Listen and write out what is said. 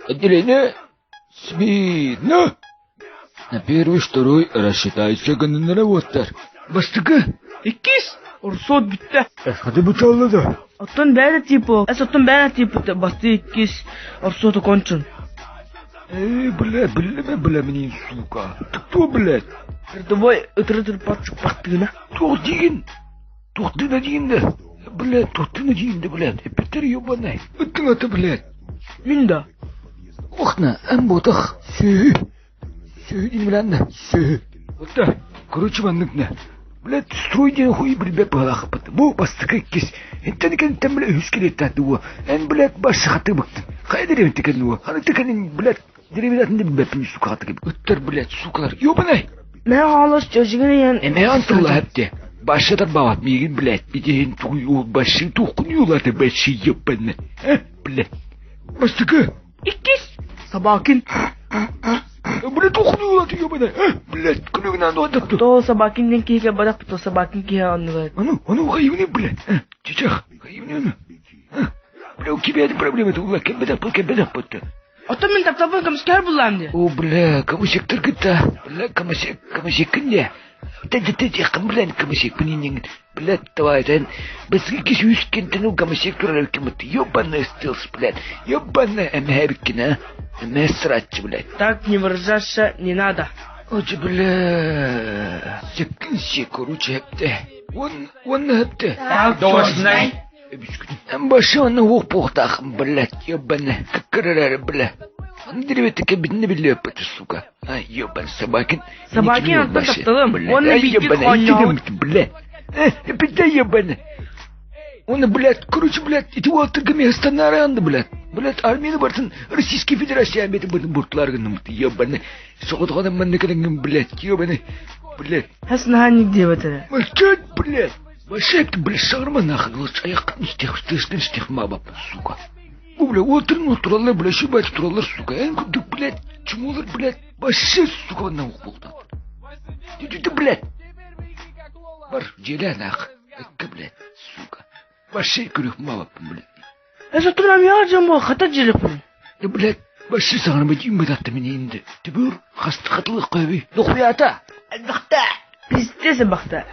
Отделение смирно! На первый, второй рассчитайся гоноработтар. Бастакы! Иккис! Орсуот бүттэ. Хаты буталла да. Оттон бэйэ типа, эс оттон бэйэ типа басты иккис орсуот окончен. Эй, блядь, бля, бля, мне, сука. Ты кто, блядь? Рядовой ытыры паттыына. Туох диигин? Туох тыына диигин да? Блядь, туох тыына диигин да, блядь? Эппиттэр ебаный. Ыттыҥ аты, блядь. Мин да. Охна, эн ботах, сүөһү. Сүөһү диин билэн да, сүөһү. Отта, короче, маннык на. Блядь, строй диэн хуй билбэт быһалаахпыт. Бу бастакы иккис. Интэн кэнниттэн, бля, үһүс кэлиэттааты уо. Эн, блядь, баш хаты быктын. Хайа деревня текэн уо. Ханы текэнин, блядь, деревнятын да билбэппин, сука, хаты Ыттар, блядь, сукалар, ёбаный! Мэ хаалыс чөжүгүн Эмээ антылла хэпте. Башы тарбаабат миигин, блядь, итиһин тугуй уул башы туохкун юулаты башы ебаный. Э, блядь. Бастакы! Иккис! Собакин. Блядь, туохкун юулаты ебаный. Э, блядь, күнүгүнэн уоттатту. То Собакин диэн киһигэ барах то Собакин киһи оннугар. А ну, а ну, хайыбыны, блядь. Э, чичах, хайыбыны. Бля, у тебя это проблема, ты ула, кембедах, был, кембедах, бутта. Оттон мин тапталбын көмүскэһэр буллаам дии. О, бля, комусектар кытта. Бля, комусек, комусеккин де. Тәтә блядь, комусек, блин, блядь, давай, тен. Быстрее сүүскин, тен комусек турар ким Ёбаный стилс, блядь. Ёбаный эмэбиккин, а. Эмэ сраччы, блядь. Так не выражаться не надо. Очи, бля. Секин короче, хепте. Он, он хепте. Должный. Башы оны уох буохтаахын, блядь, ёбаный, кыккырар, бля. Андреветке бинне билиэппит, сука. Ай, ёбан, Собакин. Собакин оттон тапталым. Уонна Ай, бииргэ ёбаный, оонньообут. иккитим, бля. Э, бля, ёбаный. Он, блядь, короче, блядь, ити уолтарга миэстаннараанды, блядь. Блядь, армияны бартын Российской Федерация бетин бартын буртлар гынным, ёбаный. Соҕотоҕунан манна кэлэҥҥин, блядь, ёбаный. Блядь, Хас наһаа диэбэтэрэ. молчать, блядь. Вообще, ты, блядь, шаурма нахуй, лучше аяққа истех, тыштын истех мабап, сука. Бу, бля, отырын отыралар, бля, шибать туралар, сука. Эн курдук, блядь, чумолар, блядь, вообще, сука, на ух болтан. Ты, ты, ты, блядь. Бар, дьиэлээ нах, экке, блядь, сука. Вообще, күрүх мабап, блядь. Эс оттон амиар дьон буо хата дьиэлэхпин. Да, блядь, вообще саҥарма дьиҥ бадатта мин инде. Түбүр, хасты хатылык көбүй. Дохуята! Элбэхтэ! Пиздец бахта.